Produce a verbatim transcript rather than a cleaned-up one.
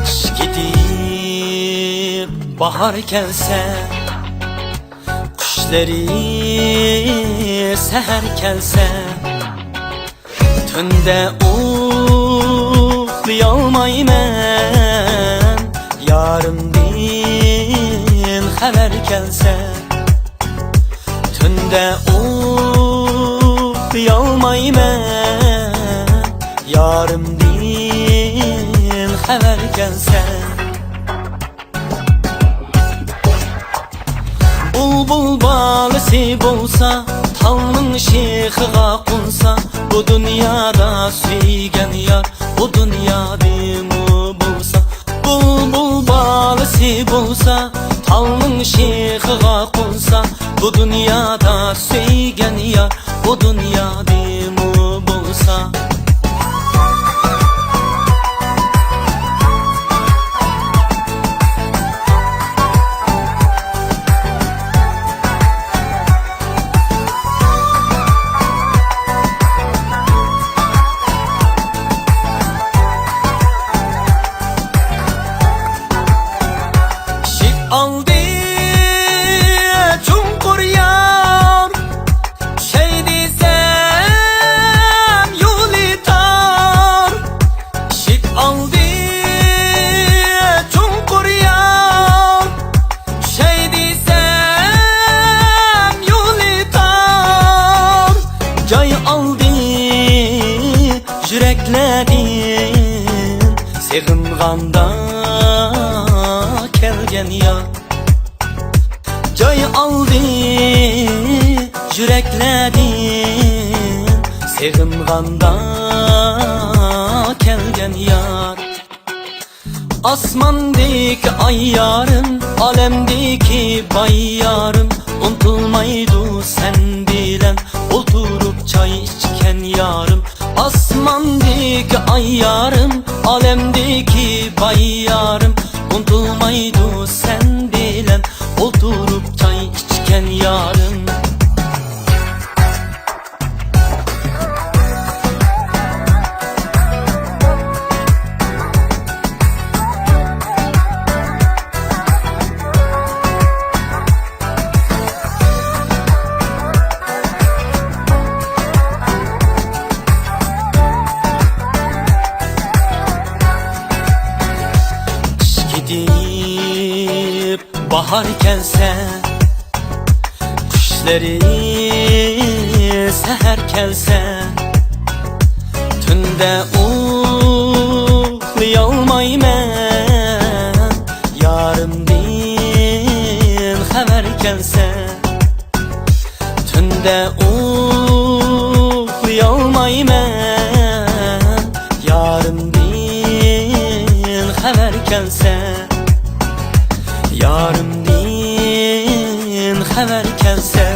قىش كېتىپ باھار كەلسە، قۇشلىرى سەھەر كەلسە، تۈندە ئۇخلىيالمايمەن، يارىمدىن خەۋەر كەلسە. تۈندە ئۇخلىيالمايمەن، يارىمدىن خەۋەر كەلسە. بۇلبۇل بالىسى بولسا، تاغنىڭ شېخىغا قونسا، بۇ دۇنيادا سۆيگەن يار ئۇ دۇنيادىمۇ بولسا. بۇلبۇل بالىسى بولسا، تاغنىڭ شېخىغا قونسا، بۇ دۇنيادا سۆيگەن يار ئۇ دۇنيادىمۇ بولسا. ئىشىك ئالدى چوڭقۇر يار، چۈشەي دېسەم يولى تار. ئىشىك ئالدى چوڭقۇر يار، چۈشەي دېسەم يولى تار. جاي ئالدى يۈرەكلەردىن، سېغىنغاندا كەلگەن يار. جاي ئالدى يۈرەكلەردىن، سېغىنغاندا كەلگەن يار. ئاسماندىكى ئاي يارىم، ئالەمدىكى باي يارىم، ئۇنتۇلمايدۇ سەن بىلەن ئولتۇرۇپ چاي ئىچكەن يارىم. ئاسماندىكى ئاي يارىم، ئالەمدىكى باي يارىم، ئۇنتۇلمايدۇ سەن بىلەن ئولتۇرۇپ چاي ئىچكەن يارىم. قىش كېتىپ باھار كەلسە، قۇشلىرى سەھەر كەلسە، تۈندە ئۇخلىيالمايمەن، يارىمدىن خەۋەر كەلسە. تۈندە ئۇخلىيالمايمەن، يارىمدىن خەۋەر كەلسە. يارىمدىن خەۋەر كەلسە.